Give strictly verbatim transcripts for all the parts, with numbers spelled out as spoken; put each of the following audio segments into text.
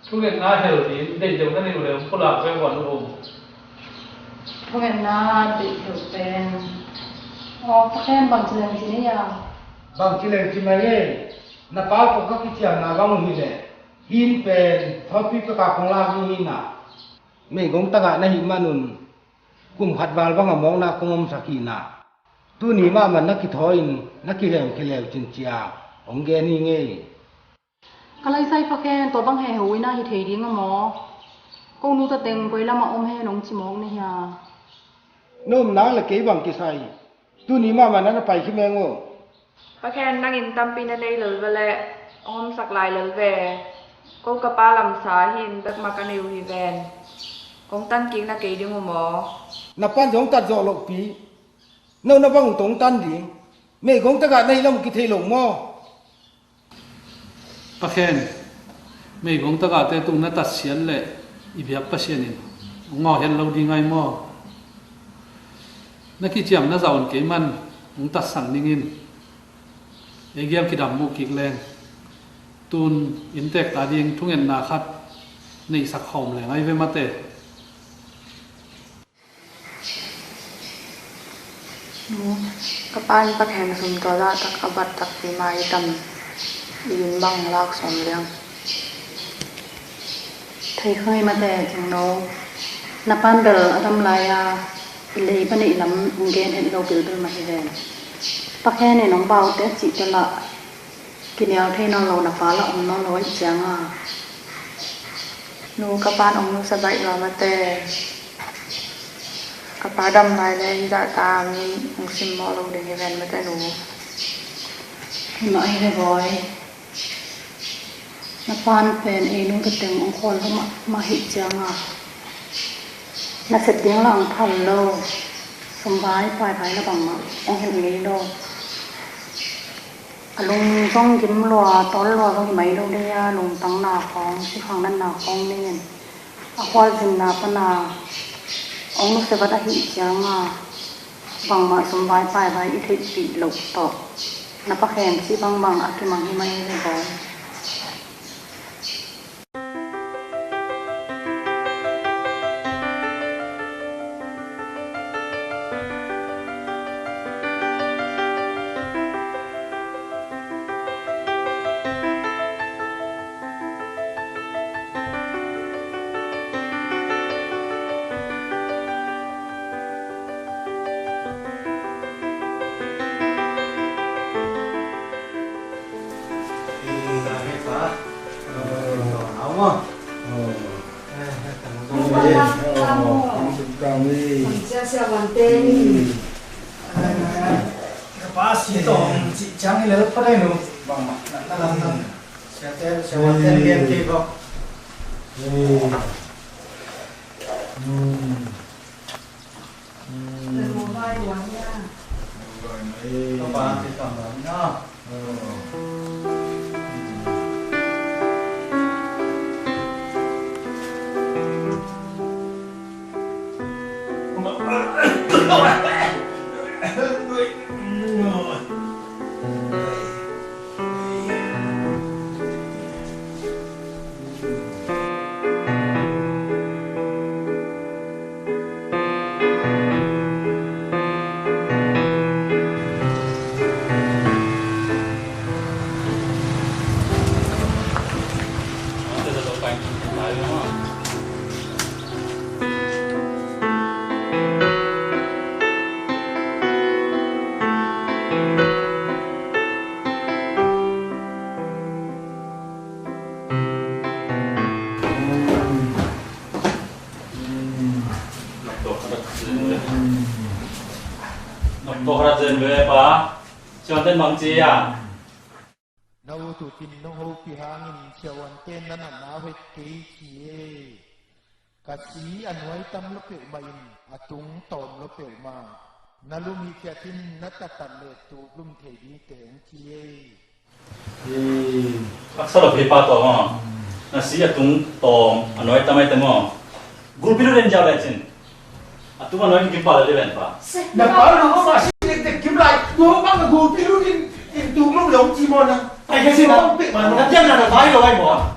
Thungetna hel ding deih deuh na neih uh leh hong pulak ve uh a nu. Thungetna deih deuh pen. Aw, Pa Khen, bang ci leng ci ni a? Bang ci leng ci mai e. Na pa tawh ka kiciamna bang uh hi leh, hih pen thawpi pek a kong lak ding hi na. Meigong tagah na hih man un kum khat val bang a mawkna kong omsak hi na. Tuni mahmah na kithawi in na kihemkhia leu cin ci a hong gen hi ngei. Ka laisai Pa Khen, tua bang heh ho in a hi thei ding a maw? Ko nu ta teng koi lam a om hen hong ci mawk na hia? Na om nang le kei bang kisai? Tuni mahmah na na pai khia meng uh. Pa Khen, nang in tampi na nei lel ve leh hong omsak lai lel ve. Ko ka pa lamsa hi in bek mah ka nei uh hi ven. Kong tan kik na kei ding uh maw? Na pa'n zong tat zawh lohpi. No na bang uh tawh hong tan ding? Meigong tagah na hih lam uh kithei lo maw? Pa Khen, meigong tagahte tung na tatsiat leh i biak Pasian in hong ngawh het lo ding ai maw? Na kiciam na zah un kei man hong tatsan dingin ei gel kidam muh kik leng, tun inntek ta ding thungetna khat neihsak khawm leng ai ve mate. Ka pa in Pa Khen sum tua zah tak a bat takpi mah i dam i inn bang lak sawm leng. Thei kha ngei mate, Cingno. Na pa'n bel a dam lai a i lei pan i lam hong gen het lo bilbil mah hi ven. Pa Khen in hong baute a cih tel ah kinial thei nawn lo na pa lah om nawn lo ahih ciang a. Nu, ka pa'n hong nusia baih lua mate. Ka pa dam lai le hih zah ta mi hong simmawh lo ding hi ven mate nu. Hi mah hi ve bawi. Na pa'n pen ei nu ta teng hong khawl lo mahmah ahih ciang a, na sep ding lah hong phal lo. Sum vai pai vai lah bangmah hong hilh ngei lo. A lung zong gim lua, tawl lua zong hi mai lo ding a, lungtang na khawng, sikhang natna khawng dingin a khualzinna pan a hong nusia vat ahih ciang a, bangmah sum vai pai vai i theihpih loh tawh na Pa Khen cih bangbang a kimang hi mai ve bawi. Ka pa si tawh cih ciang hi lel pha dai nu. Bangmah na lam na. Siate, siate gen kei bawk. Nopto khat zen ve pa. Siavuanten bang ci a? Na ut utin nong hopih hangin siavuanten na natna uh het kei ci e. Ka si a nuai tam lo peuhmah in a tung tawm lo peuhmah na lum hi ciatin na tatat le tuklum thei dingte hong ci e. Haksa lo hi pa tawh maw? Na si a tung tawm a nuai tam ai te maw? Gulpi lut in ziau lecin a tung a nuai in kim pah lo ding ven pa. Na pa lo ma si dek dek kim lai. Tua bang a gulpi lut in, in tuklum lo ci maw na? Ai ka si na bang pek ma na. Na tiang na na vai lo ai maw?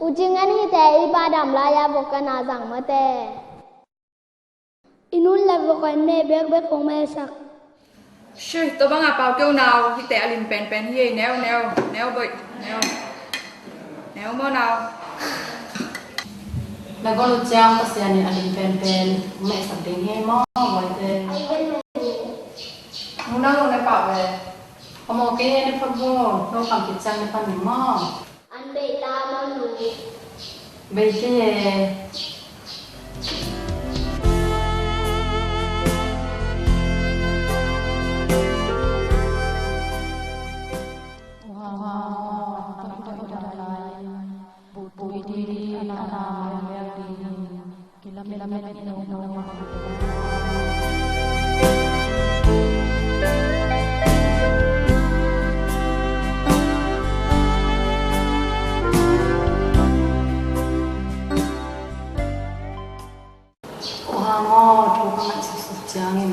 U Cing en hite i pa dam lai-a vok a na zang mate. I nun le vok a in meh bekbek hong maisak. Shi, tua banga pau keu nau, hite a lim penpen hi ei, neu, neu, neu boih, neu. Neu maw nau. Na gol uh ciang Pasian in a lim penpen maisak ding hi ei maw, boite. Mu nau ne pau le. Ka maw kei ne phot bo, no kam kit ciang ne pan ni maw. An bei ta maw nu? Bei kei e. Khuhang aw, thu ka ngaihsut suk ciangin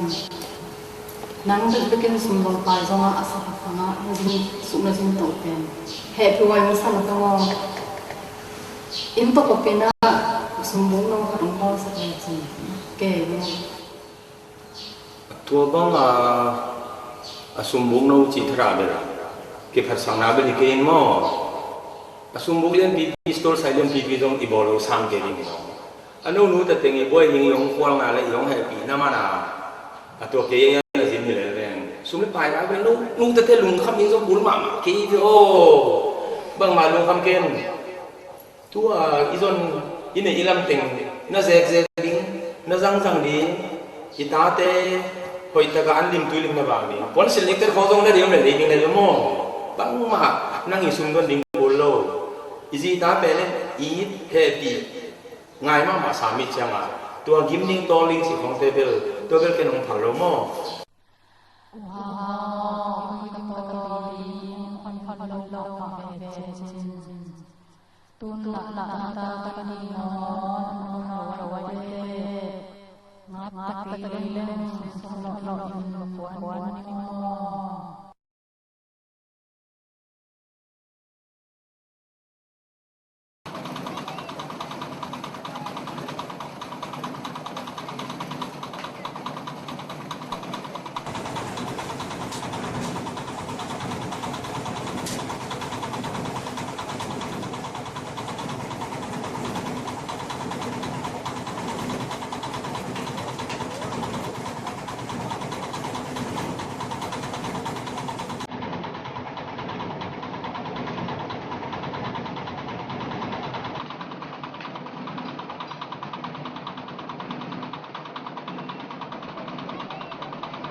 nang bekbekin sum zong pai zongah a sa khat bangah na zin suk na zin toh pen hehpih huai masa na tong aw. Inn tawh kawpin ah sumbuk no khat hong bawlsak le cin kei lo. Tua bang a, a sumbuk no cih thara bel kiphatsakna bel hi kei in maw? A sumbuk lianpipi, store sai lianpipi zong i bawl lo sam kei ding maw? A no nu ta teng i buai ding i hong khualna le i hong hehpihna mana a tua kei a na zin hi lel veng. Sum le paina bel no nu ta te lungkham ding zong kul mahmah kei ve aw. Bangmah lungkham ken. Tua i zon i neih i lam teng na zekzek ding, na zangzang ding, i tate hoih taka an limtui lim na vang ding. Puan silh nik tel khawng zong na ding om le lei ding na ding maw? Bangmah nang i sum don ding kul lo. I zi i tate le i hehpih ngai mahmah sa mi cianga tua gim ding tawl ding cih khawngte bel tua bel ken hong phal lo maw? Tun lah lah ta ta ni nawn nawn lo ai te. Ngap ta kei leng sum sum lo lo in lo puan puan ni maw?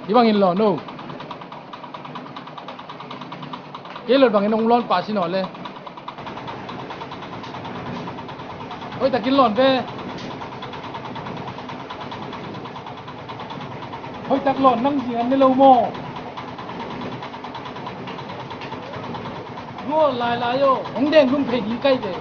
Hih bangin lawn o. Kei lawn bangin hong lawn pah sin aw le. Hoih takin lawn ve. Hoih tak lawn nang zing an ne lo maw? Lawn lailai aw, hong deng lum phei ding kai ve.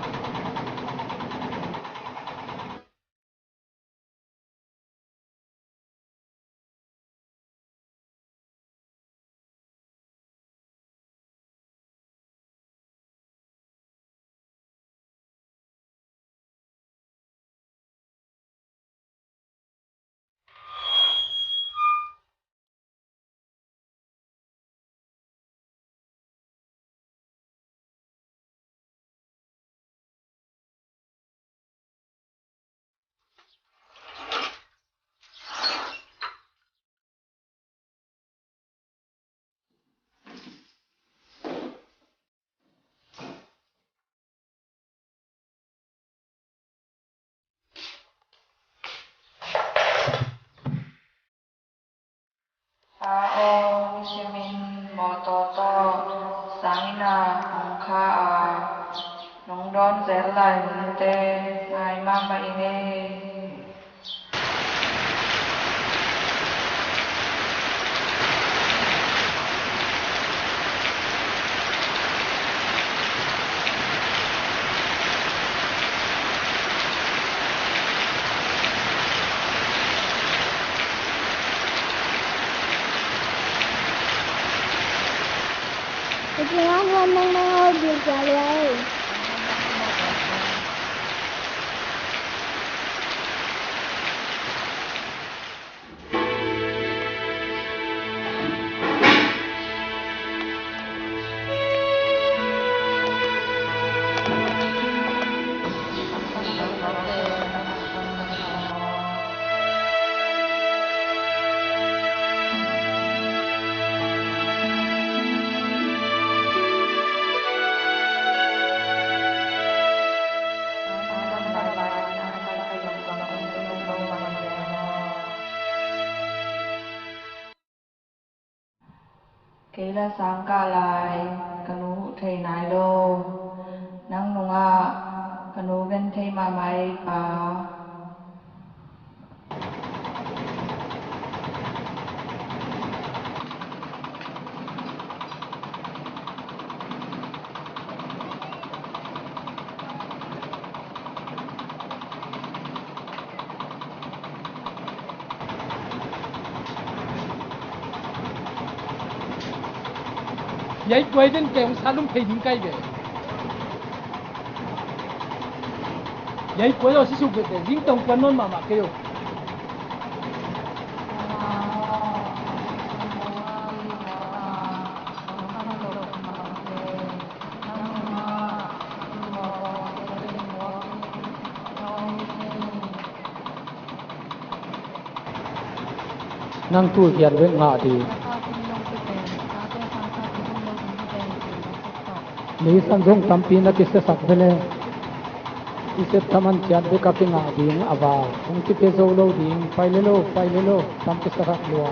Nang a nuam nang nang aw, bil cia lua ei. Kei la sang kah lai, ka nu huh thei nai lo. Nang nungah ka nu gen thei mahmah ei, pa. Yai kuai den kei hong sa lum phei ding kai ve. Yai kuai aw, si suk ve ve, zing tong kuan non mahmah kei aw. Nang tu hiat ve ngah ding. Nisan zong tampi na kisiasak ve le. I sep thaman ciat ve ka kingah ding a va. Hong kipia zo lo ding. Pai le lo, pai le lo. Tam kisiasak lua.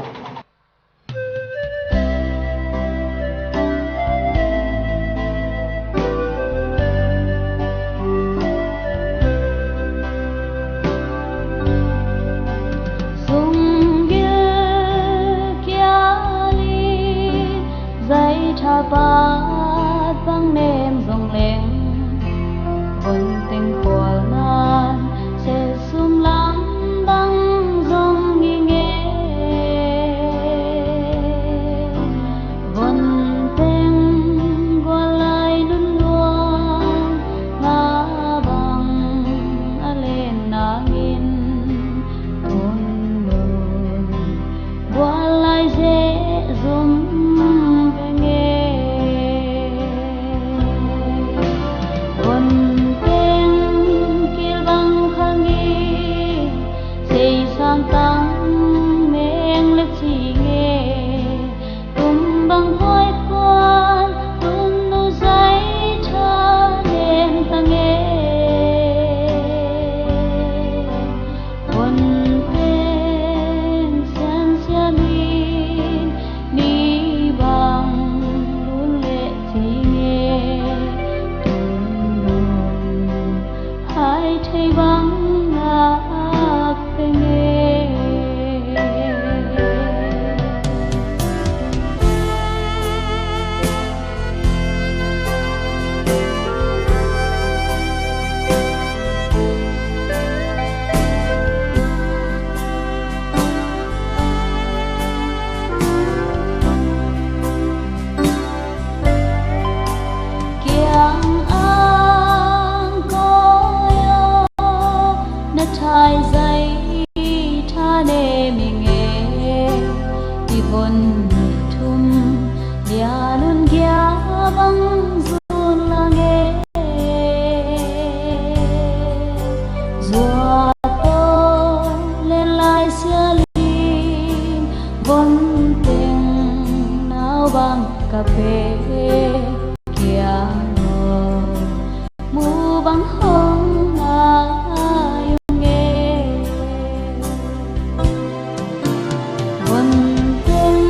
Sunggil kial in zai thapat bang nem zong leng, vun teng khual nan sesum lam bang zong i nge. Vun teng gual lai nunnuam nga bang a len nangin, tun nun gual lai zeh zum peng e. Vun teng kil bang khang i, sei sang tang meng le cing e. Tum bang khoi kuan, tun nu zai tha nem tang e. Vun teng siansia nin, ni bang lun le cing e. Tun nun hai thei bang ngak peng e. Kiang ang koi aw, na thai zai tha nem i nge. I von ni thum lia nun gia bang zun la nge. Zuat aw, len lai sia lin, von teng nau bang ka pe kiang aw, mu bang hong ngai ung e. Von teng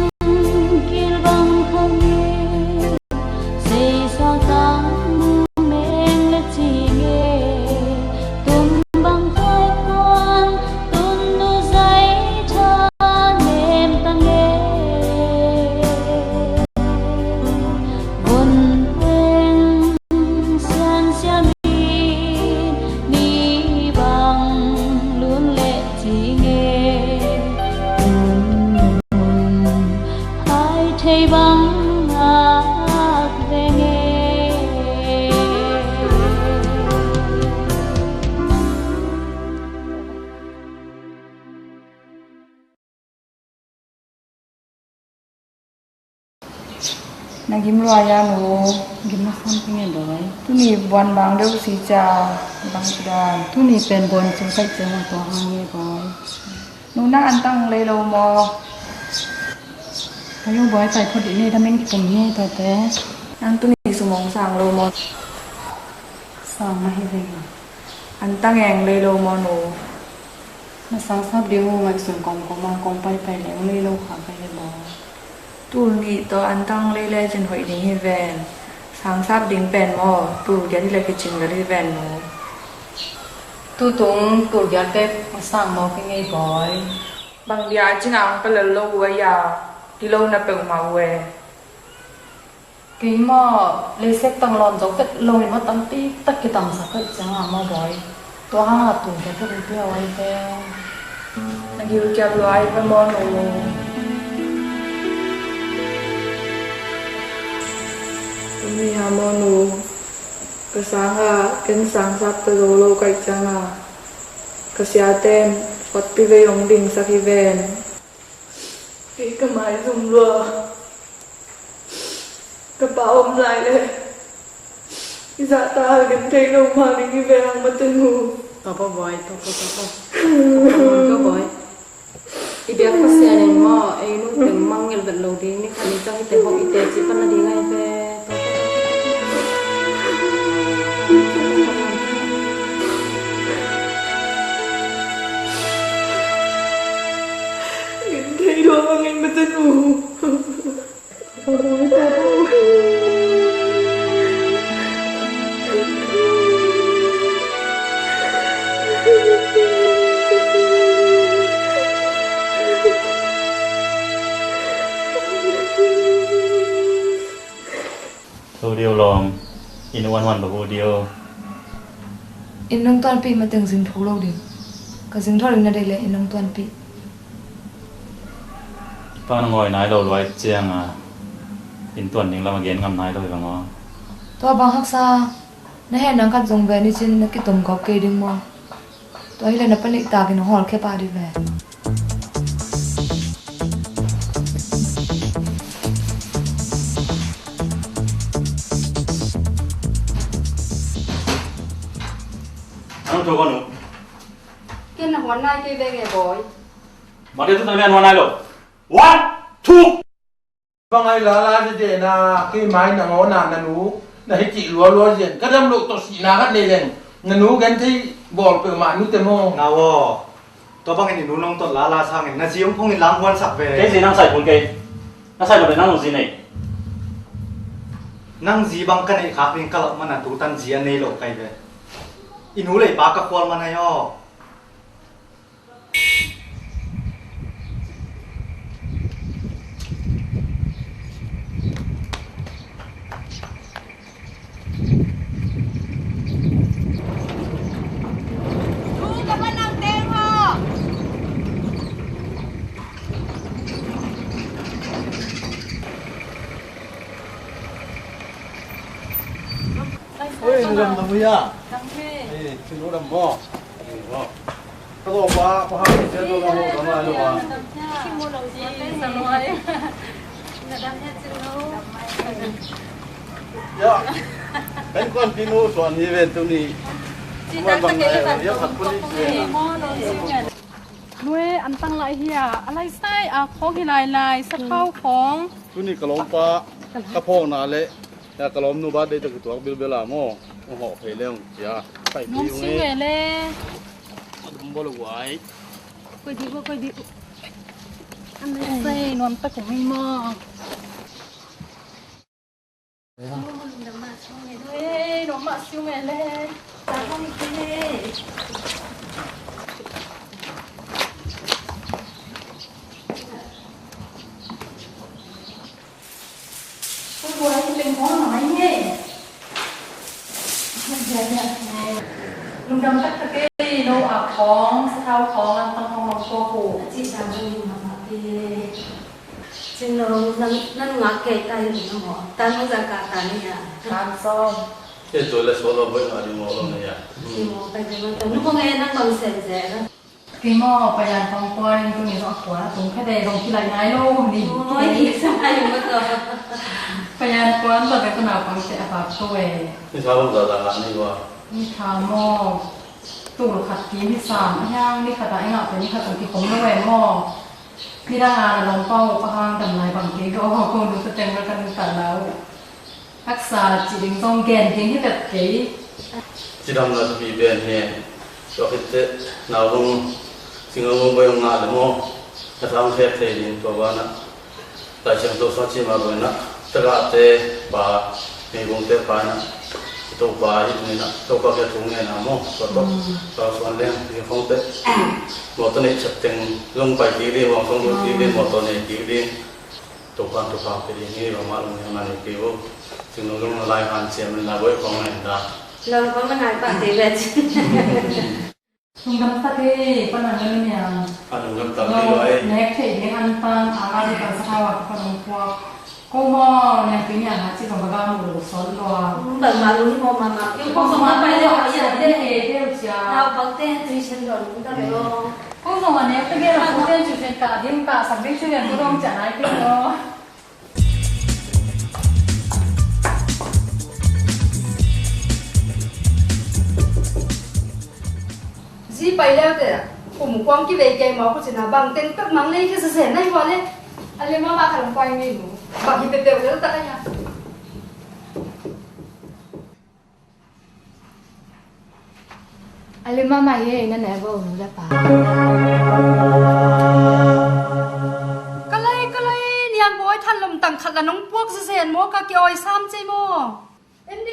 kil bang khang e, sei sa tang mu meng le cing e. Tum bang khoi kuan, tun nu zai tha nem tang e. Vun teng siansia nin, ni bang lun le cing e. Tun nun hai thei bang ngak ve. Na gim lua ya nu, gim na sam pi nge boy. Tuni buan bang deuh si cia, bang ci dan. Tuni pen buan cu kaih cia hong tua hang nge boy. Nu na antang lei lo maw? Ayo boy, pai phot dih ni, damin kitum ni tua te. An tuni sumong sang lo maw? Sang mah hi ve. Antang eng lei lo maw nu? Na sang sap ding uh ngaihsun kawmkawm a kong paipai leng lei lo kha ka hi maw? Tul nih tawh antang lei lecin hoih ding hi ven. Sang sap ding pen maw, tul giat hi le kicing lel hi ven nu. Tutung tul giat bek a sang maw, ka ngei bawi. Bang dia a cina ang ka lel lo uh a ya, ti lo na peuhmah uh e. Kei maw, leisek tang lawn zo tek lo in maw, tampi tak kitangsak ka hih ciangin maw bawi. Tua hang a tul giat bek in pia uh a hi ve. Na gilkial lua a hi ve maw nu. Tuni a maw nu, ka sang a, ken sang sap ta zo lo ka hih ciangin ka siate in photpi vei hong dingsak hi ven. Kei ka maizum lua. Ka pa om lai le i zahtak a gen thei lo mah ding hi ve hang mate nu. Topa bawi, topa, topa. Topa bawi. I biak Pasian in maw, ei nu teng mangngilh vet lo ding, ni khat ni ciang i te hong i teci pan a ding a hi ve. Topa, topa, topa. Gen thei lo hang mate nu. Tho dih o lawm, inn huanhuan va hu dih o. Inn nong tuanpih mateng zin pho lo ding. Ka zin tho ding na deih leh inn nong tuanpih. Pa na ngawi nai lo lua i ciang a, inn tuan ding lam a gen ngam nai lo hi bang aw. Tua bang haksa, na heh nang khat zong ve ni cin na kitom gawp kei ding maw? Tua hi leh na paneih takin hong hawlkhia pah dih ve. Nang tho ka nu. Ken na huan nai kei ve nge bawi. Mate tu na lian huan nai lo. One, two. Bang ai lala dede na, kei mai na ngawna na nu na hi cih lualua zian. Ka dam loh tawh sihna khat nei leng na nu gen thei bawl peuhmah nu te maw? Ngau aw. Tua bangin i nu nong ton lala sangin na zi hong phongin lang huansak ve. Kei zi nang sai phun kei. Na sai lo ve nang nong zi nei. Nang zi bang ka neih khak ding ka lak man a tutan zi a nei lo kai ve. I nu lei pa ka khual man ai aw. Oi, na dam na hui a? Dam he. Ei, thil lo dam maw? Ei, maw? Ka lawmpa, pa hang, thil lo dam maw? Dam lai lo a? Dam he. Thil lo dam he. Na dam he, thil lo. Ya. Kan kuan pinu suan hi ven tu ni. Ci ta ka ke le ban. Ya, khat pun ni. Ei, maw, lo si ven. Nue, an tang lai hi a. A lai sai a khawng hi lai lai, sathau khawng. Tu ni ka lawmpa, ka phawkna le. Ya, ka lawmnu birthday tawh kituak bilbel a maw? Hong hawh phei le hong cia. Nuam si nge le. A dum bawl lo guai. Koi dih, koi dih. An nei sei, nuam tak kong hi maw? Nuam mah si nge le. Ta hong hi kei. Lungdam taktak ei, no a khawng, sathau khawng, an tang khawng, no khawng uh. A cih dan deuh hi mahmah kei. Cin no, nan, nan ngak kei ta hi lo na maw? Tan hong zang kak ta ni a. Tan sawm. Kei tua le sawm lo, boih ngah ding maw lo na ya. Hi maw, kai ding maw. Nu kong e, nang bang sem ze na. Kei maw, payan pang kuan in tuni zong a kuan a tung kha de zong kilai nai lo ni. Oi, sa nai lo maw tawh. Payan kuan tawh bek tawh naupangte a vak to e. Ni tha bang zahzah ngah ni ua? Ni tha maw, tul khat kim hi sam a hiang, ni khat a i ngahte ni khat zong kikhom lo e maw. Nidang a na lawmpa uh pa hang dam lai bang kei lo, kong dungta teng bel ka dungta lo. Haksa cih ding zong gen ding hi vet kei. Cidam na thupi pen hi. Tua khit teh nau hong, single hong bai hong ngah le maw, na tha hong khek thei ding tua banah, Lai Siangtho sung a ci mah bangin ah, tagahte pa, meigongte pa in ah, Topa hi ding in ah, Topa kiang thu ngen a maw, tua tawh, mm, Topa suan leng, ding khong teh, mawtaw neih chat teng zong pai kik ding, huang sung lut kik ding, mawtaw nei kik ding. Topa'n thupha pia ding hi, bangmah lungdam nei kei o. Single lung lai hanciam in la boi khong nai in la. Lawm khong na ngai pah kei vet. Lungdam tak e, pa Nang Lun Niang. A lungdam tak e. Nek thei ding an pan, a la ding kan sa hawa ka nong puak. Ko maw, Niang Tui Niang ha ci zong ka gam lo sawt lua. Bangmah lungdam mahmah. Ko zong a pai le a pai le. Naupangte tuition lawh lungdam lo. Ko zong a nek tegel a ko ten tuition kah ding, kahsak ding ci lian ko dong ciah nai kei lo. Zi pai leute, kum kuang kivei kei maw, ko cina bang teng tak mang lei khe sese nai hua le. A le mama kha lam kuai ngei mu. Bang hi pepeu lel tak a hia. A le mama hi ei na ne bo nu le pa. Ka lai, ka lai, Niang Bawi, than lom tang khat la nong puak sese maw, ka ki-awi sam cei maw.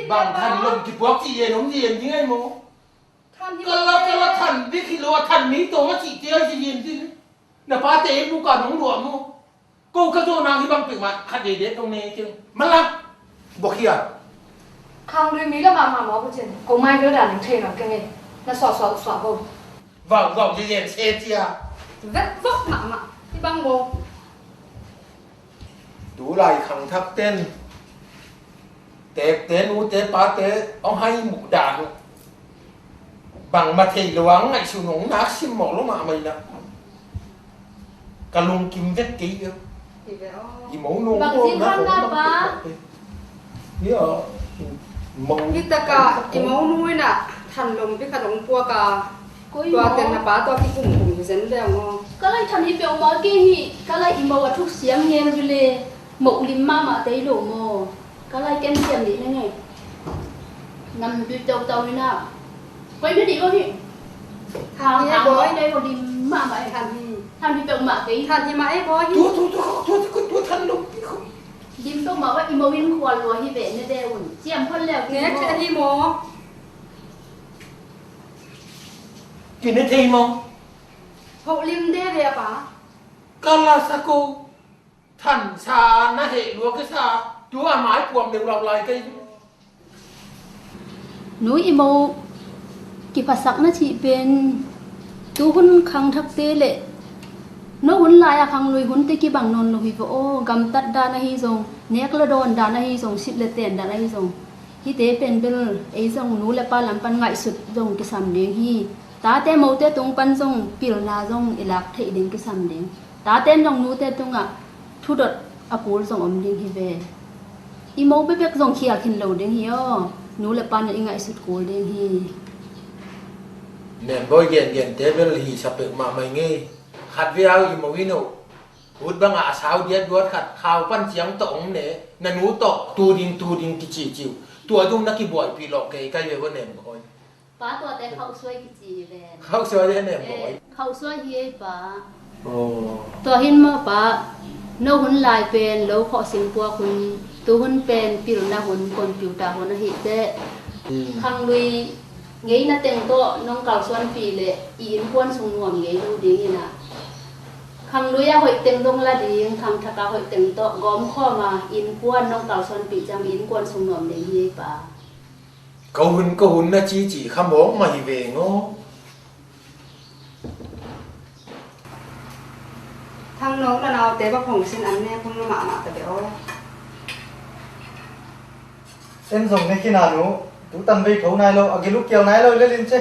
Bang than lom kipuak ci yen om ci yen ding ai maw? Kala, kala than bik hi lo, a than mi to ma ci tia ci yen ding. Na pa te bu ka nong lua maw? Ko ka zo nang hi bang pek ma khat dei dei tong ne keng. Malak. Bok hi a. Khang lui mi la ma ma maw ko cin. Ko mai bel dan thei nang keng e. Na suak suak suak bo. Vau, vau, yen yen se tia. Vet vok ma ma. Hi bang bo. Tu lai khang thak ten. Tekte, nute, pate, hong hai muh dan uh. Bangmah thei lo a ngaihsun hong nak simmawh lo mahmah inah. Ka lungkim vet kei uh. I mo nung bang zing hang na pa. Ia, mo. Hi taka i mo nung inah than lom pi khat hong puak a. Tua teng na pa tua kikum kum hi zen deuh maw? Ka lai than hi peuhmah kei hi, ka lai i mo a thuk siam ngel vile, moh lim mahmah tei lo maw? Ka lai ken siam nih na ngei. Nam dui tau tau hi na. Koi na dih ko hi. Than hi e boy. Tei ko lim mahmah e. Than hi. Than hi peuhmah kei. Than hi mah e boy. Tua, tua, tua, tua, tua, tua than lo pi ko. Lim peuhmah wa i mo in khual lua hi ve ne de un. Siam khol leu. Nek thei hi maw? Kine thei maw? Hoh lim de ve a pa. Ka la sa ko. Than sa na heh lua ka sa. Tu a mai puam deuh lau lai kei. Nu i mo kiphasak na cih pen. Tu hun khang thakte le. No hun lai a khang lui hunte kibang nawn lo hi va aw. Gamtat dan ahi zong. Nek le dawn dan ahi zong. Sip le ten dan ahi zong. Hihte pen bel ei zong nu le pa lam pan ngaihsut zong kisam ding hi. Tate mote tung pan zong pilna zong i lak theih ding kisam ding. Tate in zong nute tungah thudot a kul zong om ding hi ve. I mo bekbek zong khial khin lo ding hi aw. Nu le pa in i ngaihsut kul ding hi. Membawi gengente bel hi sa peuhmah mai ngei. Khat ve au i mo in oh. Ut bangah a sau diat duat khat khau pan ciang tawh ong ne, na nu tawh tu ding tu ding kici ciu. Tua dung na kibuaipih lawh kei kai ve va nem bawi. Pa tuate khauhsuai kici hi ven. Khauhsuai ve nem bawi. Khauhsuai hi ei pa. Tua hin maw pa, no hun lai pen lo khawh singpuak hun, tu hun pen pilna hun, computer hun ahih teh. Khanglui ngeina teng tawh nong kalsuanpih leh i innkuan sung nuam ngei lo ding inah. Khanglui a hoih teng dong la ding, khangthak a hoih teng tawh gawmkhawm a innkuan nong kalsuanpih ciang i innkuan sung nuam ding hi ei pa. Ko hun ko hun na cici kha mawk mah hi veng aw. Thang nong na naute va phong sin an ne phung lo mahmah ta be aw. En zong ne khin a nu, tu tam vei tho nai lo, a giluk kial nai lo i lel in ce.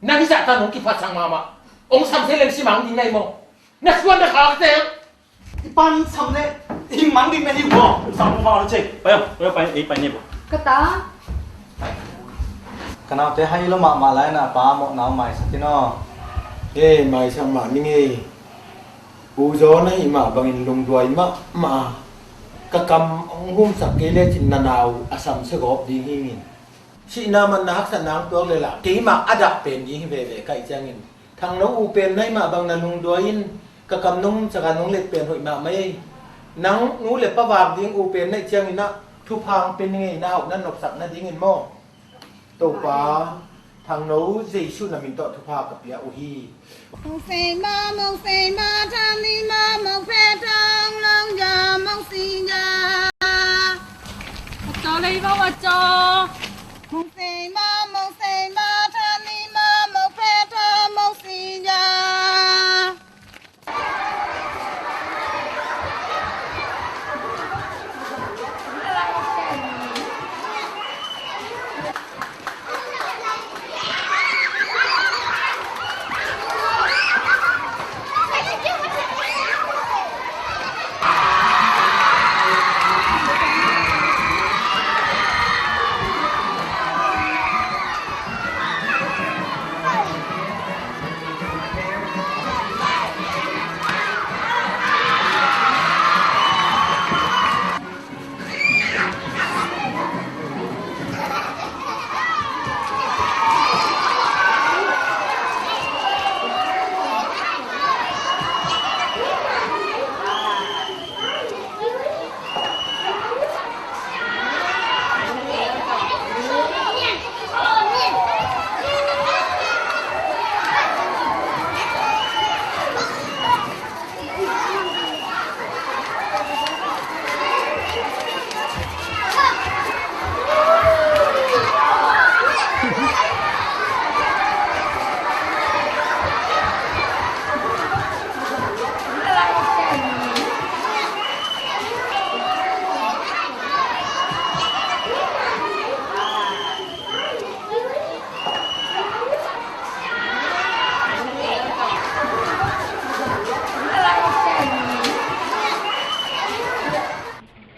Na hi zah ta nong kiphat sang mahmah. Ong sam se leng si mang ding na hi maw? Na suan na khak se. I pan sam le i mang ding na hi maw? Sam ko ma lo che. Pai, pai, pai, ei pai ni bo. Ka ta. Ka naute hai lo mahmah lai na pa mawh nau maisak in aw. Ei, maisak mah ning ei. U Zaw na hih mah bangin lungduai mahmah a, ka kam hong humsak kei lecin na nau a samsia gawp ding hi ing. Sihna man na haksatna hong tuak leh lah keimah a dah pen ding hi veve ka hih ciangin, Thangno u pen na hih mah bang na lungduai in, ka kam nong humsak a nong let pen hoih mahmah ei. Nang nu le pa vak ding u pen na hih ciangin ah thupha hong pia ning ei, na hauh na nopsak nadingin maw? Topa, Thangno Jesuh na min tawh thupha ka pia uh hi. Mong sei ma, mong sei ma, tha ni ma, mong phe thang long ya, mong si ya. A caw lei ba wa caw. Mong sei ma, mong sei ma, tha ni ma, mong phe thang, mong si ya.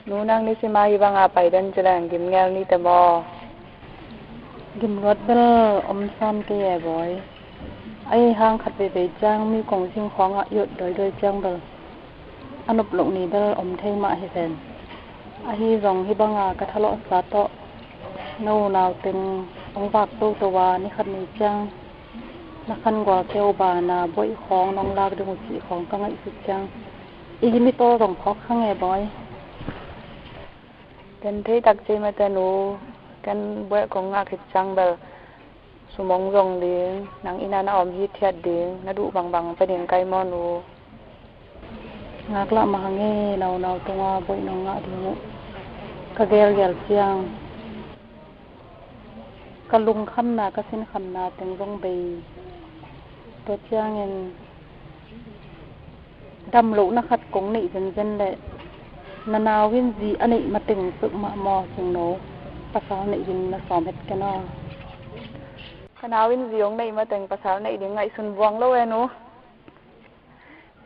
Nu, nang ni sima hi banga pai den ci leng gimngel ni te maw? Gimluat bel om sam kei e bawi. Ahi hang khat veivei ciang mi kong sing khawngah i ot dawidoi ciang bel A nop loh ni bel om thei mah hi ven. Ahi zong hih banga ka thalawhsa tawh no unau teng hong vak toto a, ni khat ni ciang na khan gual keu bana buaih khawng nong lak ding uh cih khawng ka ngaihsut ciang i gim i tawl zong phawk kha nge bawi. Ken thei tak cei mate nu, ken buaih kong ngah khit ciang bel sum hong zong ding, nang inn ah na om hithiat ding, na duh bangbang pia ding kai maw nu. Ngaklah mah hang e, na unau tunga buaih nong ngah ding uh ka gelgel ciang ka lungkhamna, ka sinkhamna teng zong bei. Tua ciangin damlohna khat kong neih zenzen leh na nau in zi a neih mateng peuhmah maw, Cingno, pasal neih ding na sawm het ken aw. Ka nau in zi hong neih mateng pasal neih ding ngaihsun buang lo e nu.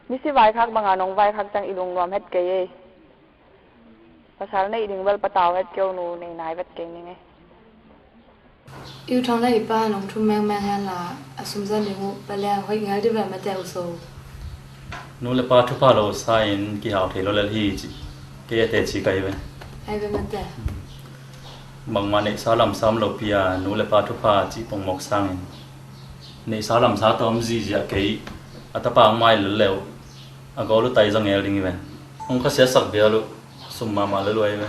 Misi vaikhak banga nong vaikhak ciang i lungnuam het kei ei. Pasal neih ding bel patau het kei o nu, nei nai vet kei ning ei. I u thang le i pa nong thum mengmeng hen la, a sum zan ding uh pale hoih ngal di ve mate u so. Nu le pa thupha lo sa in kihau thei lo lel hi ci. Kei a teci kai ve. Ai ve mate. Bangmah neihsa lamsa om lopi a, nu le pa thupha cih pongmawk sangin neihsa lamsa tawm zihziah kei. A tapa hong mai lel leh uh a gawl uh tai zangel ding hi ve. Hong khasiasak bial uh. Sum mahmah lel uh ai ve.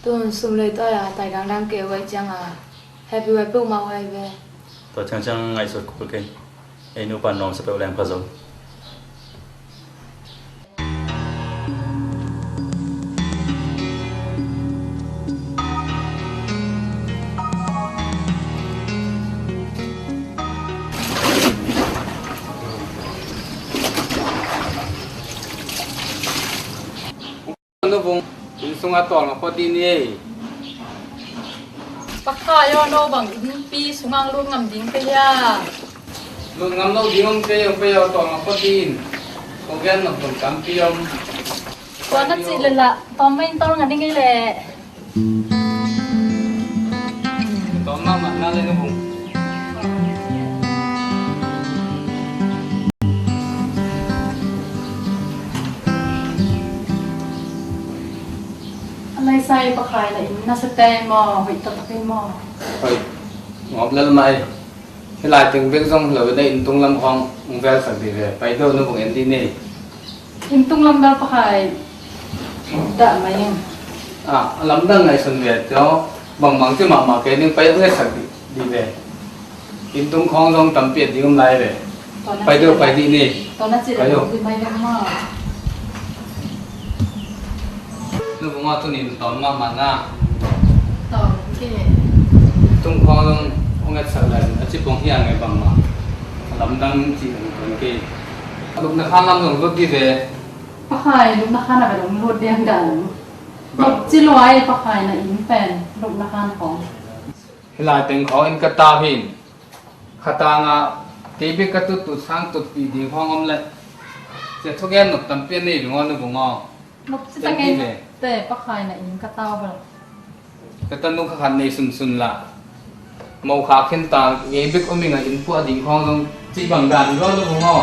Tun sum lei tawi a tai dangdang kei uh ai cianga happy wai peuhmah uh ai ve. Tua ciangciang ngaihsut kul kei. Ei nupa nuamsa peuh leng pha zo. Nuvung, inn sungah tawlnga pawt dih ni ei. Pakai aw, no bang innpi sungah lut ngam ding pei a. Lut ngam lo ding om pei, om pei aw, tawlnga pawt dih in. Ko gen nop bang tampi om. Tua na cih leh lah tawm mah in tawlnga ding ei leh. Tawm mahmah na le nuvung. A laisai Pakai na inn na sa tei maw, hoih taktak ei maw? Hoih ngawp lel mah ei. Hih lai teng bek zong lo na inntung lam khawng hong velsak dih ve. Pai deuh nuvung en dih ni. Inntung lam bel Pakai dah mai ing. Ah, a lamdang ngaihsun ve tio. Bangbang ci mahmah kei ning, pai hong ngetsak dih, dih ve. Inntung khawng zong tampi et ding om lai ve. Pai deuh pai dih ni. Tua na cih leh pai deuh. Mai leng maw. Nuvung aw, tuni tawm mahmah na. Tawm kei. Tung khawng zong hong etsak lai a ci pong hi a ngai bangmah. A lamdang cih hong tuan kei. Lupna khan lam zong lut dih ve. Pakai lupna khan a ve dong lut diang dan. Lop ci luai Pakai na inn pen lupna khan khawng. Hih lai teng khawng in ka tau hi. Khatanga kei bek ka tuttut sang tutpih ding khawng om leh. Cia thugen nop tampi a nei ding aw nuvung aw. Nop ci ta kei te Pakai na inn ka tau bel. Ka tanu kha khat nei sunsun lah. Mo kha khin ta, ngei bek om ing a, inn puah ding khawng zong cih bang dan zaw nuvung aw.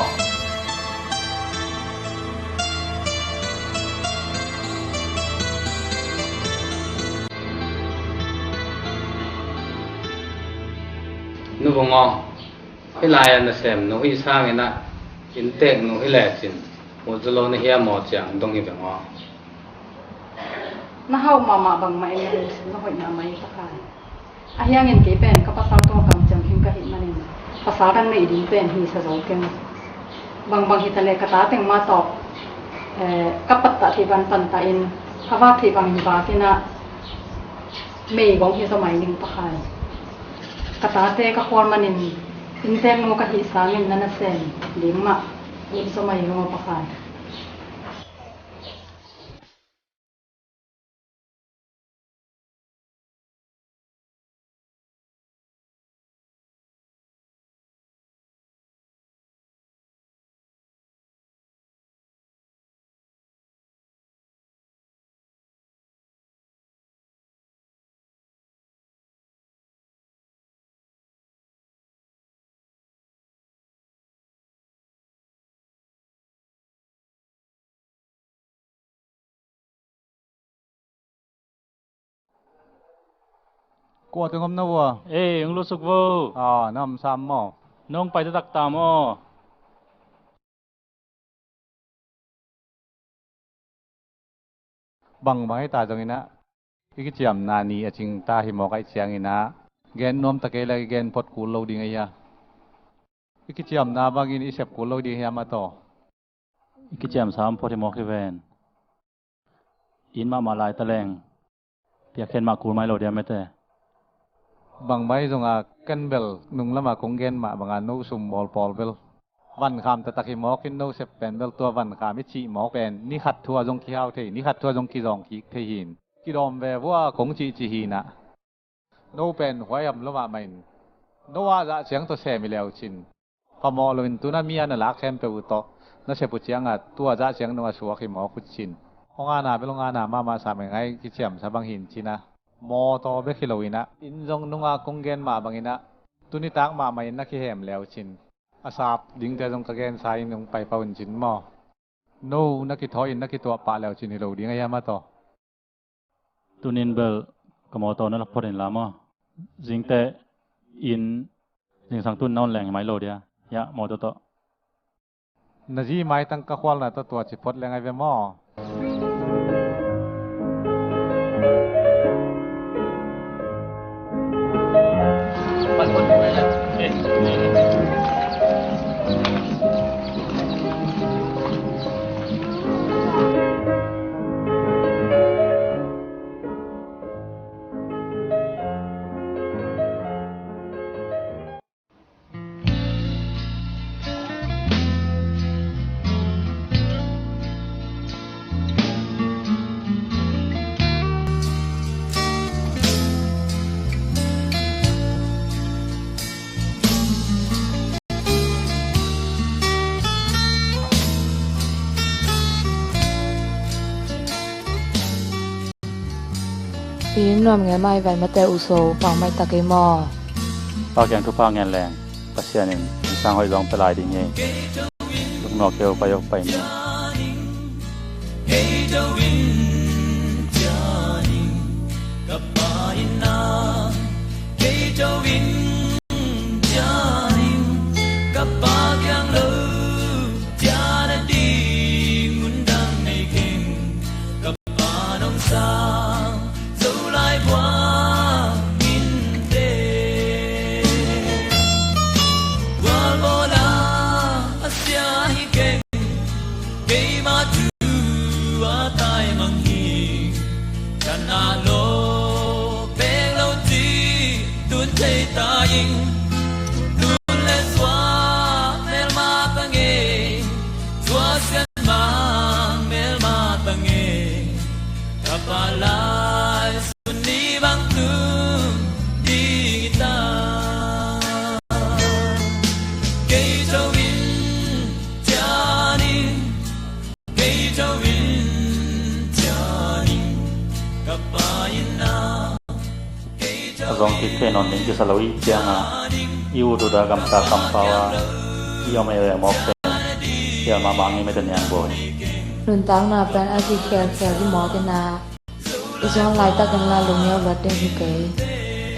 Nuvung aw, hih lai-ah nasem nu hih sangin ah inntek nu hi lecin mut zaw lo na hia maw, ciang dong hi veng aw. Na hauh mahmah bangmah in na lungsim na hoih mahmah hi Pakai. Ahi hangin kei pen ka pasal tungah kamciam khin ka hih manin pasal dang neih ding pen hisa zo keng. Bangbang hi ta leh ka ta teng mah tawh, eh, ka pattah theih bang pattah in, ka vak theih bang hi vak in ah, meigong hi zaw mai ning Pakai. Ka tate ka khual manin inntek nu ka hih sangin na nasem ding mah lut zaw mai ning aw Pakai. Kua teng om na vua? Ei, hong lutsuk vo. Ah, na om sam maw? Nong pai taktak ta maw? Bangbang hi ta zongin ah, i kiciamna ni a cing ta hi mawk ahih ciangin ah, gen nuam ta kei leh i gen phot kul lo ding ahi a. I kiciamna bangin i sep kul lo ding ahi a, mate aw. I kiciamsa om phot hi mawk hi ven. It mahmah lai ta leng, piakkhiat mah kul mai lo dia, mate. Bangbang hi zong a, ken bel nung lamah kong gen mah bangin no sum bawl pawl bel vankham taktak hi mawk in, no sep pen bel tua vankham i cih mawk pen ni khat thu ah zong kihau thei, ni khat thu ah zong kizawng kik thei hi. Kidawm ve vua kong cihcih hi a. No pen huai om lo mahmah in, no a zah ciang tawh sem hi le uh cin, phamawh loin tu-in a mi a na lak khempeuh uh tawh na sep uh ciangin tua zah ciang nong a suak hi mawk uh cin. Hong ana bel hong ana mahmah sam hi ing, kiciamsa bang hi in cin a. Mawtaw bek hi loin ah, in zong nung a kong gen mah bangin ah, tu nitak mahmah in na kihem le uh cin, a sap dingte zong ka gensa in hong pai pah un cin maw. No na kithawi in na kituah pah le uh cin hi lo ding ahi a, mate aw. Tuni-in bel ka mawtaw na lak phot in la maw. Zingteh in, zingsang tu-in na on leng hi mai lo dia. Hiah mawtaw tawh. Na zi maitang ka khualna tawh tua ci phot leng ahi ve maw. I nuam ngei mah i vet mate uh so, pau maitak ei maw. Pa kiang thupha ngen leng, Pasian in insang hoih zong pia lai ding hi. Luknuak keu, pai uh pai ni. Keimah thu a taimang hi, ka na lawh pek lo cih tun thei ta ing. Tun le suak melma ta ngei, suak sian mang melma ta ngei. Ka pa lai sun ni bang tung ding hi ta. Kei tho in cian in, kei tho in cian in, ka pa in na. A zong kik thei nawn ding kisa lo i ciangin, i ut ut a gamsa kampau a i om ei ei mawk pen, sial mahmah ngei mete niang bawi. Nuntakna pen a kikhelkhel hi mawk in a, i zuan laitakin la lungneu luat ding hi kei.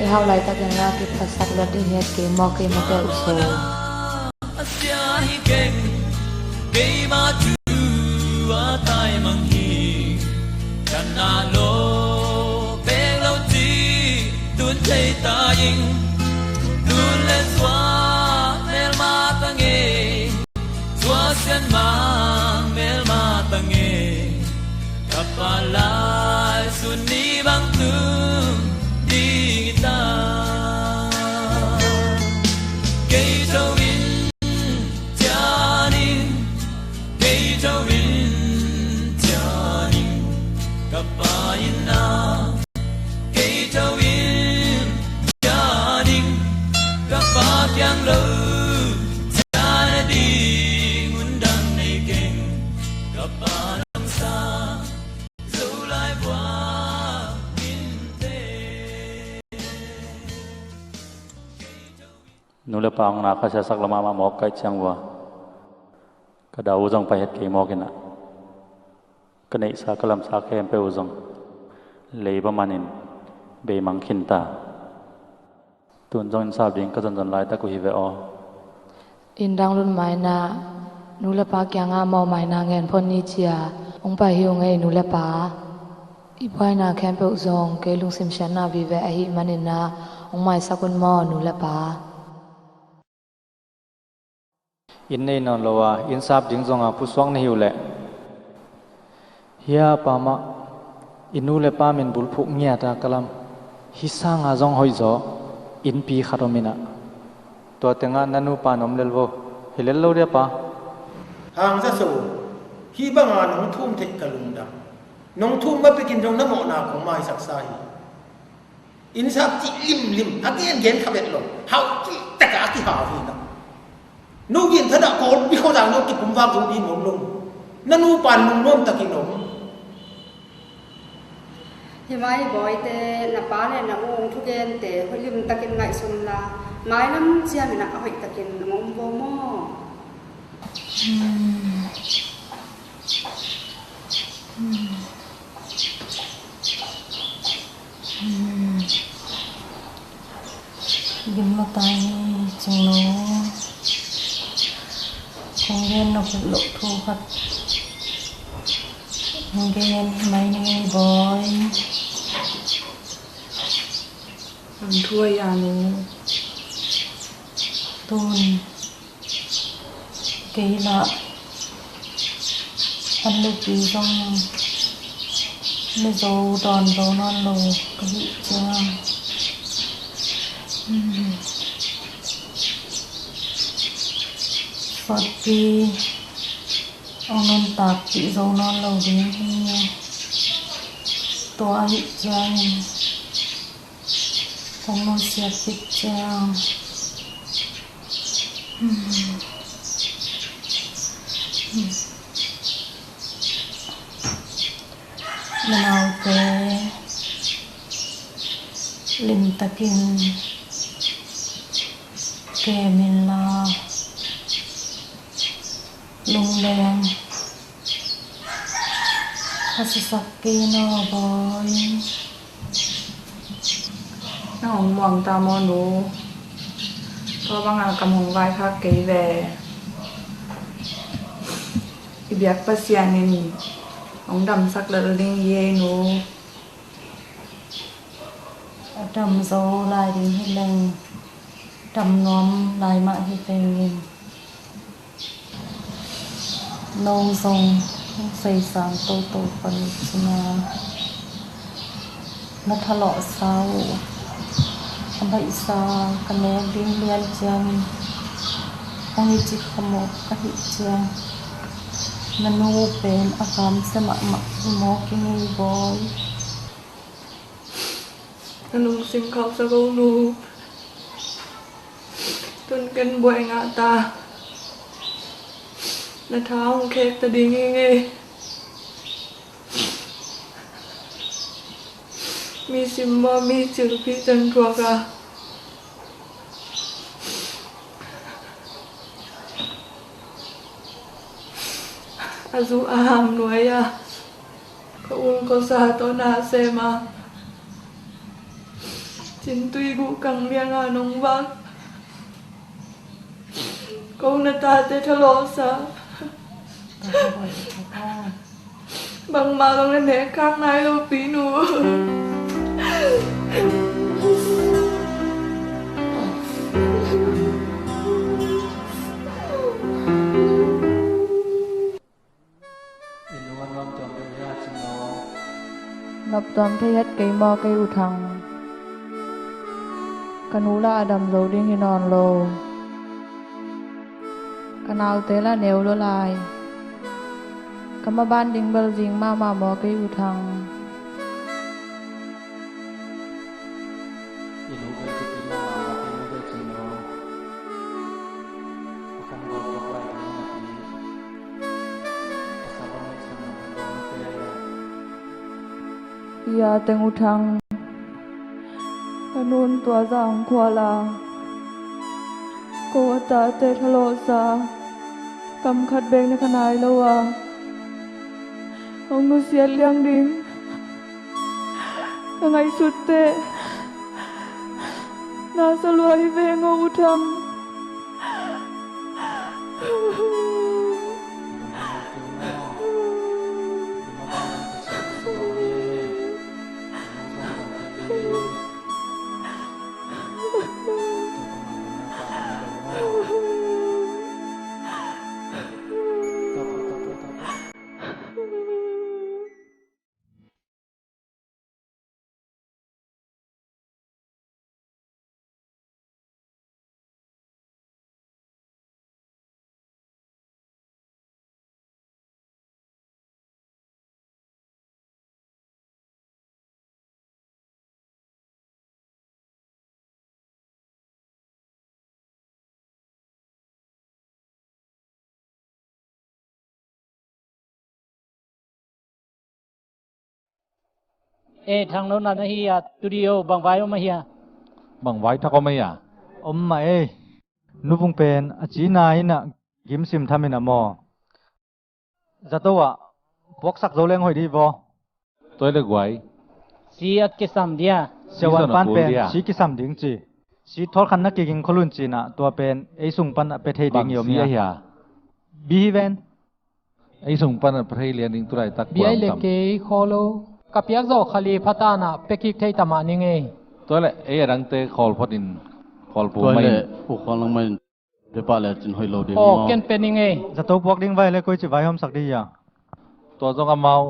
I hauh laitakin la kiphasak luat ding hi kei mawk ei mate uh so. A sia hi keng, keimah thu a taimang hi. Ka na lawh pek lo cih tun thei ta ing. Tun le suak melma ta ngei, suak sian mang melma ta ngei. Ka pa lai sun ni bang tung ding hi ta. Kei tho in cian in, kei tho in cian in, ka pa in na. Kei tho in cian in, ka pa kiang lo cian a ding undang nei keng, ka pa lamsa. Nu le pa hong na kha siasak lo mahmah mawk ka hih ciang vua, ka dau uh zong pai het kei mawk in a, ka neihsa ka lamsa khempeuh uh zong leiba manin beimang khin ta. Tun zong inn sap ding ka zonzon laitak uh hi ve aw. Inn dang lut mai-in ah nu le pa kiangah mawh mai-in ah ngen phot ni ci-a hong pai hi ung ei nu le pa. I buaina khempeuh zong kei lungsim siatna vive ahih manin ah hong maisak un maw nu le pa. Inn nei nawn lo a, inn sap ding zong a pusuak na hi uh leh. Hia pa mah, i nu le pa min bulphuh ngiat a ka lam. Hih sanga zong hoih zaw, innpi khat om in ah. Tua tengah na nupa na om lel vo. Hi lel lo dia pa. Hangsa so, hih banga nong thum theih ka lungdam. Nong thum ma pekin zong na mawhna kong maisaksa hi. Inn sap cih limlim a gengen kha bet lo. Hau cih takah a kihau hi na. No gin thadah kawl pi khawzang no kikum vak zo ding om lo. Na nupa lungnuam takin om. Hi mai bawite, na pa le na u hong thugente hoih limtakin ngaihsun la, mailam ciamin ah a hoih takin hong om vo maw? Hmm. Hmm. Hmm. Gim lo ta hi Cing Nu. Kong gen nop loh thu khat kong gen hi mai ni bawi. An thu a yan u. Tun kei lah an nupi zong na zo dawn zo nawn lo ka hih ciang, hmm, sawtpi hong nuntak pih zo nawn lo ding hi. Tua ahih ciangin kong nusiat khit ciang, hmm, hmm, na naute limtakin kem inla, lungleng a sisak kei naw bawi. Nang hong muang ta maw nu? Tua banga kam hong vaikhak kei ve. I biak Pasian in hong damsak lel ding hi ei nu. A dam zo lai ding hi leng, dam nuam lai mah hi pengin. No zong hong seisang toto pan cina na thalawhsa uh a baihsa ka nek ding lian ciangin hong hi cik kha mawk ahih ciang na nu pen a kamsia mahmah hi mawk i ngei bawi. Na lungsim khauhsak o nu. Tun ken buai ngah ta. Na tha hong khek ta ding hi ngei. Mi simmawh mi cilphih teng thuak a a zu a ham nuai a ka ul kawsa tawh na sem a cintui guh kang lianga nong vak. Ko na tate thalawhsa bangmah zong na nek khak nai lo pi nu. I nu a nuam tuam deuh hia Cing Nu? Nop tuam thei het kei maw kei U Thang? Ka nu lah a dam zo ding hi nawn lo. Ka naute lah neu lua lai. Ka maban ding bel zing mahmah maw kei U Thang? I nu bel kipi mahmah maw kei nu bel Cing Nu? A kham gawp gawp lai ding napi. Ia teng U Thang, ka nun tua zang khuala ko a tate thalawhsa kam khat bek na kha nai lo a hong nusiat liang ding ka ngaihsut teh. Na sa lua hi veng aw U Thang. E, Thang, no na na hi a, studio bang vai om ahi a? Bang vai thak om ahi a? Om mah e. Nuvung pen a cina in a gimsim tham in a maw. Zato ah puaksak zo leng hoih dih vaw. Tua le guai. Si a kisam dia. Siavuan pan pen si kisam ding ci. Si thawlkhan na kiging kholun cin a tua pen ei sung pan a pia thei ding i om hia? Bi hi ven. Ei sung pan a pia thei lian ding tulaitak. Bi ai le kei khawl lo. Ka piak zawh khali pha tan a pia kik thei ta mah ning ei. Tua le ei a dangte khawl phot in khawl pu mai in. Tua le u khawl nang mai in. Pia pah le cin hoih lo ding maw? Aw, ken pia ning ei. Zato puak ding vai le koi ci vaihawmsak dih hia? Tua zong amau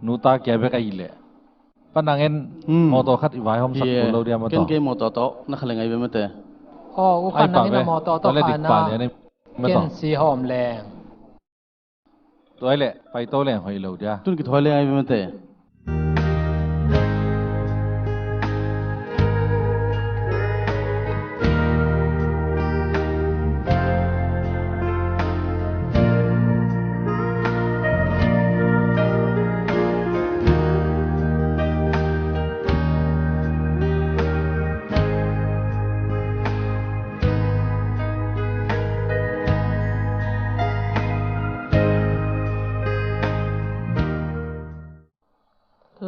nuta kia bek ahi leh. Pa nang en mawtaw khat i vaihawmsak kul lo dih a mawtaw. Ken kei mawtaw tawh na kha leng ai bia mate. Aw, u khan nang in a mawtaw tawh khan a. Ken si hawm leng. Tua le paito leng hoih lo dia. Tun kithawi leng ai bia mate.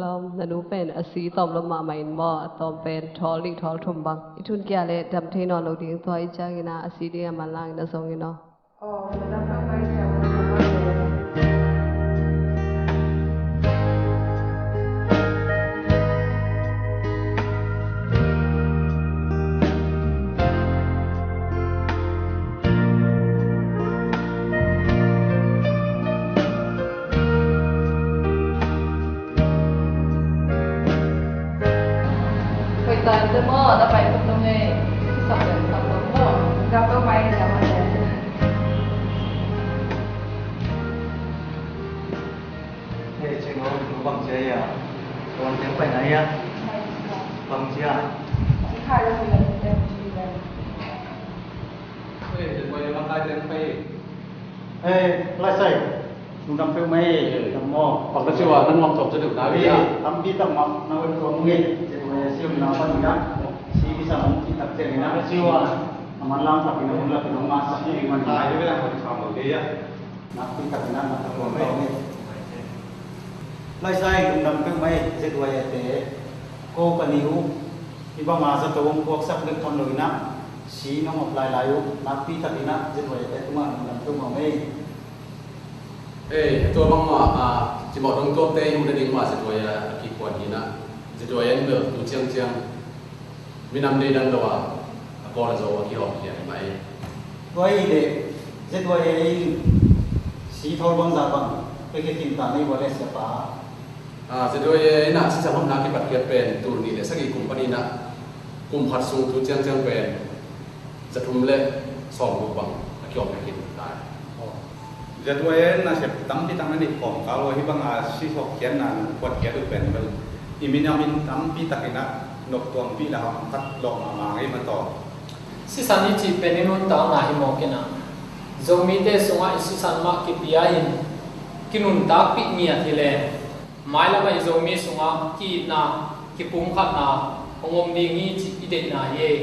Lawm, na nu pen a si tawm lawm mahmah in maw, a tawm pen thawl nih thawl thum bang. I thun kia le dam thei nawn lo ding, tua i ciangin a si ding a manlang in a zong in aw. Hoih ta in te maw, na pai phot lo ngei. Kisam lem sam lo maw. Gam lo pai in a maw. Hei, Cing aw, nu bang ci a hia? Tuan teng pai na hia? Bang ci a? Ci khai lo hi lo, teng ci lo. Hei, Cing aw, bang khai teng pai. Hei, Lai Sai, lungdam peuhmah ei, dam maw? Bang na ci ua, na nuam sawm ci deuh na hia? Tampi tak mah na hon tuam ung ei, Cing aw, siam na pan hia? Si kisam ung ci tak ciang hia? Bang na ci ua? A manlang tak in a hun lak in a hong masak ding man hia? Nakpi takin ah na ka tuam tawh ni. Lai Sai, lungdam peuhmah ei, Z Y A te. Ko ka ni uh, hih banga zato hong puaksak deuh tham loin ah, si nong op lailai uh, nakpi takin ah Z Y A te tungah lungdam peuhmah ei. Ei, tua bangmah, ah, cimawh dong tuamte i muh nading mah Z Y A a kikuan hi in ah, Z Y A in bel tu ciangciang minam deidan lo a, a kawl a zo a kihawmkhia hi mah hi. Tua ahih leh Z Y A in si thawl bangzah bang pia khin ta na hi ua le siapa? Ah, Z Y A in ah sisa hotna kipat khiat pen tul nih le sagih kum pan in ah kum khat sung tu ciangciang pen za thum le sawmguk bang a kihawm khin ta hi. Z Y A in nasep tampi tak na neih khawm kal uh a, hih banga sisawk khiatna nong puat khiat uh pen bel i minam in tampi takin ah nop tuangpih le hamkhat lawh mahmah ngei mataw. Sisan i cih pen i nuntakna hi mawk in ah, Zomite sungah i sisan mah kipia in kinuntakpih ngiat hi leh mailam ah i Zomi sungah ki-itna, kipumkhatna hong om ding hi cih i deihna hi ei.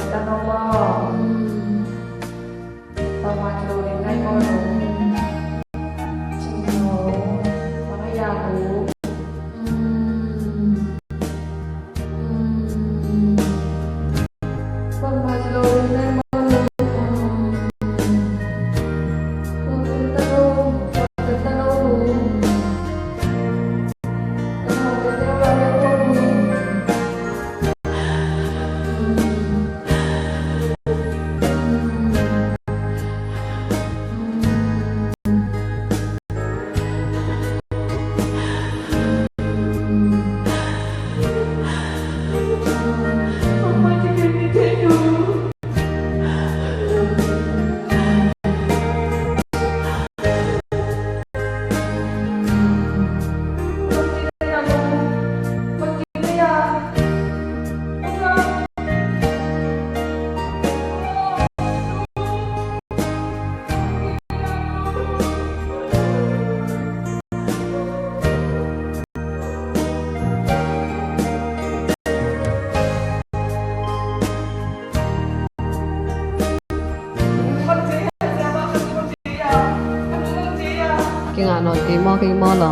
Tano mo. Tama ci lo ding nai mo lo. Cing lo. Mana ya lo. Kingah nawn kei maw, kei maw lo.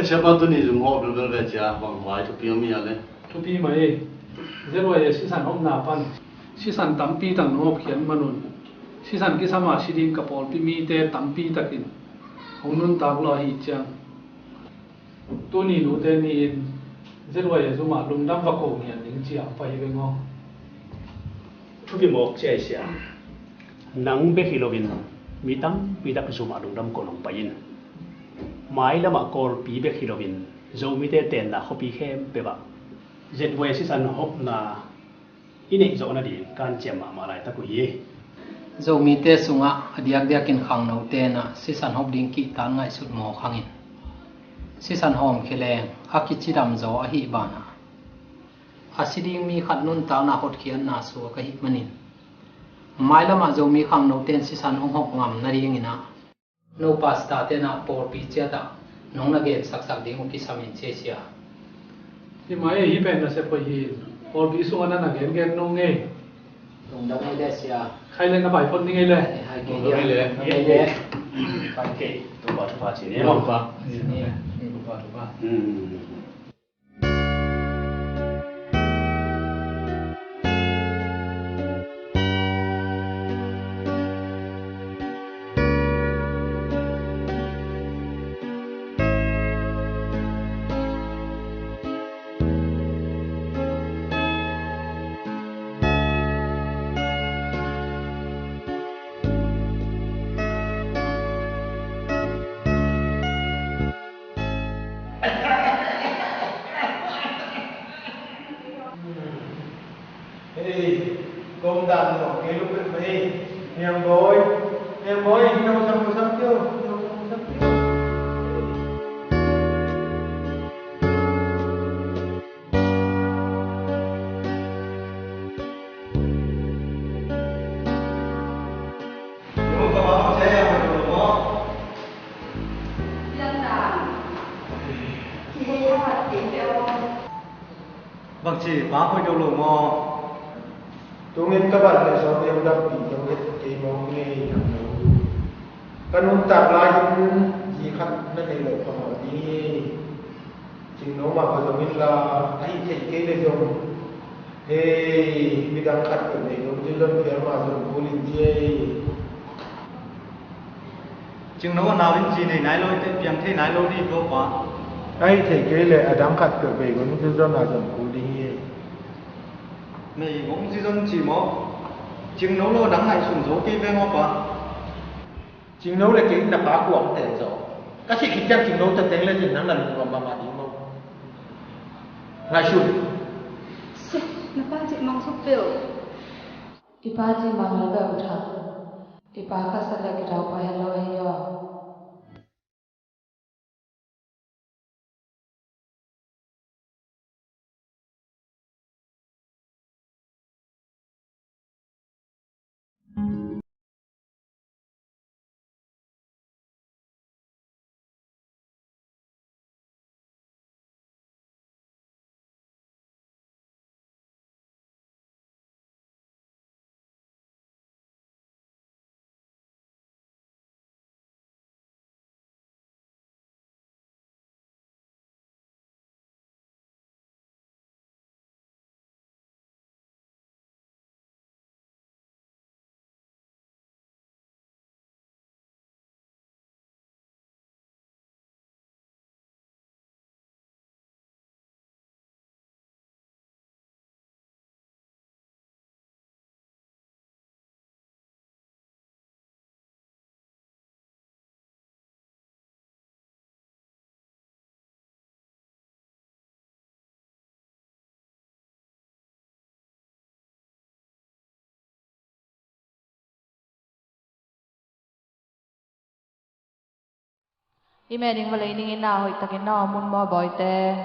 Siapa tuni zung hawh belbel ve cia, bang vai thupi om hia le? Thupi mah e. Z Y A sisan hopna pan sisan tampi tak nong hopkhiat manun, sisan kisam a si ding ka pawlpi mite tampi takin hong nuntak lo ahih ciang, tuni nute ni-in Z Y A zum ah lungdam va ko ngian ding ci-a pai veng aw. Thupi mawk cia i sia. Nang bek hi loin mi tampi tak zum ah lungdam ko nong pai in. Mailam ah Kawlpi bek hi loin Zomite tenna khuapi khempeuh ah Z Y A sisan hopna i neih zawh nading kan ciam mahmah laitak uh hi. Zomite sungah a diakdiakin khangnote in ah sisan hop ding kihtak ngaihsut mawk hangin, sisan hawmkhia leng a kicidam zaw ahih banah, a si ding mi khat nuntakna hotkhiatna suak ahih manin, mailam ah Zomi khangnote in sisan hong hop ngam nadingin ah, no pastor-te in ah pawlpi ciat ah nong na gensaksak ding uh kisam in ci a sia. Hi mah e, hih pen na sep hoih hi. Pawlpi sungah na na gengen nung e. Lungdam ei le sia. Khai le na pai phot ning ei le. Hai kei le. Hai kei le. Pai kei. Topa thupha ci ni. Topa. Ci ni. Topa, topa. Hmm. Hei, kom dan lo, kei lu pet mai. Niang boy, niang boy, niang sam sam tio, niang sam sam tio. Bangci pa hoih deuh lo maw? Tungin ka ban le sawm deuh dappi deuh het kei maw ngei dang lo. Ka nuntak lai-in zi khat na nei lo kha maw ding hi. Cingno mah ka zong inla, ahi thei kei le zong, hei, midang khat peuh nei lo ding zon phial mah zong kul in ci ei. Cingno a nau in ci nei nai lo, piang thei nai lo ding hi, Topa. Ahi thei kei le adang khat peuh bei kul in ci zon a zong kul ding hi. Mei kong ci zon ci maw? Cingno lo adang ngaihsun zo kei veng aw Pa. Cingno le kei in na pa kuang teng zaw. Ka sih khit ciang cingno ta teng le cin nang na lungnuam mahmah ding maw? Ngaihsun. Suk, na pa cih mang suk peuh. I pa cih mang le peuh uh thang. I pa khasia le kidaupa het lo hi aw. I meh ding va lei ning in na hoih takin na om un maw, bawite?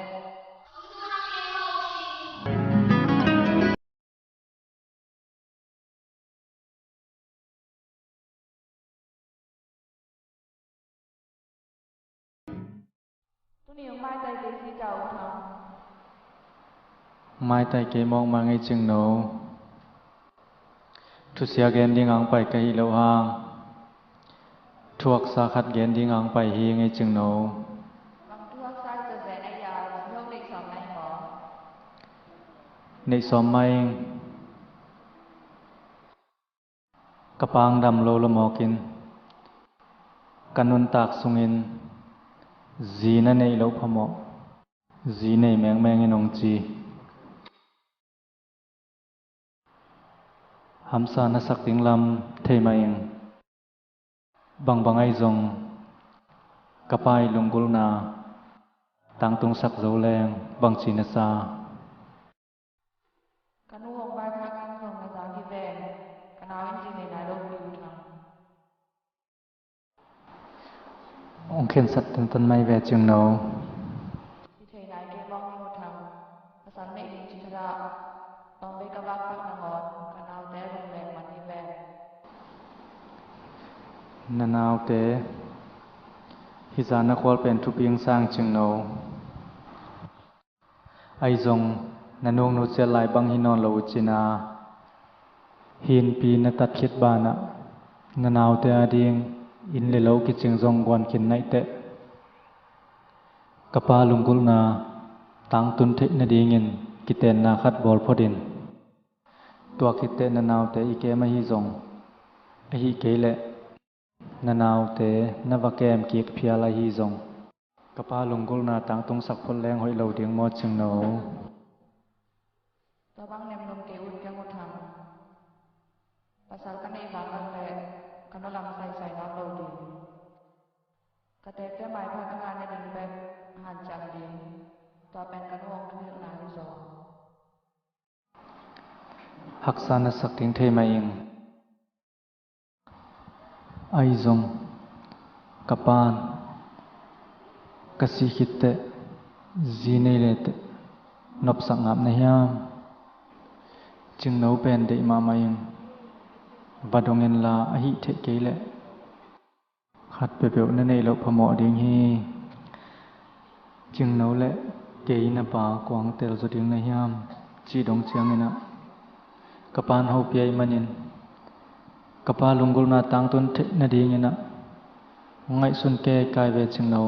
Tuni hong maitai kei si ca uh thang. Maitai kei mawkmah ngei, Cingno. Thusia gen ding ang pai ka hih loh hang, thuaksa khat gen ding ang pai hi ngei, Cingno. Bang thuaksa Neih sawm mah ing. Ka pa hong dam lo la mawk in, ka nuntak sungin zi na neih loh phamawh, zi nei mengmeng in hong ci. Hamsa na sak ding lam thei mah ing. Bangbang ahi zong ka pa ii lunggulhna tangtungsak zo leng bangci na sa? Ka nu hong vaikhak in zong na za hi ven. Ka nau in zi nei nai lo hi, U Thang. Hong khensat tantan mai ve, Cingno. Hi thei nai kei mawk ning, U Thang. Pasal neih ding cih thadah, tawmvei ka vakphat nangawn ka naute a lungleng man hi ven. Na naute hih zah na khual pen thupi hong sa ing, Cingno. Ahi zong na nungnu ciat lai bang hi nawn lo uh cin a, hih innpi na tat khit banah na naute ading inn le lo kicing zong guan khin naih teh. Ka pa lunggulhna tangtun theih nadingin kitenna khat bawl phot in. Tua khit teh na naute i kem ahi zong, ahih kei leh na naute na va kem kik phial ahi zong, ka pa lunggulhna tangtungsak phot leng hoih lo ding maw, Cingno? Tua bang nemnum kei ut keng, U Thang. Pasal ka neih vang leh ka nuam saisai nawn lo ding. Ka teekte maipha ka ngah nading bek a hanciam ding, tua pen ka nu hong thuhilhna hi zaw. Haksa na sak ding thei mah ing. Ahi zong ka pa'n ka sih khit teh zi nei le teh nopsak ngap na hiam? Cingno pen deih mahmah ing. Va dong inla, ahih theih kei leh khat peuhpeuh na neih loh phamawh ding hi. Cingno le kei na pa kua hong tel zaw ding na hiam, cih dong ciangin ah ka pa'n hopih ahih manin ka pa lunggulhna tangtun theih nadingin ah hong ngaihsun kei kai ve, Cingno.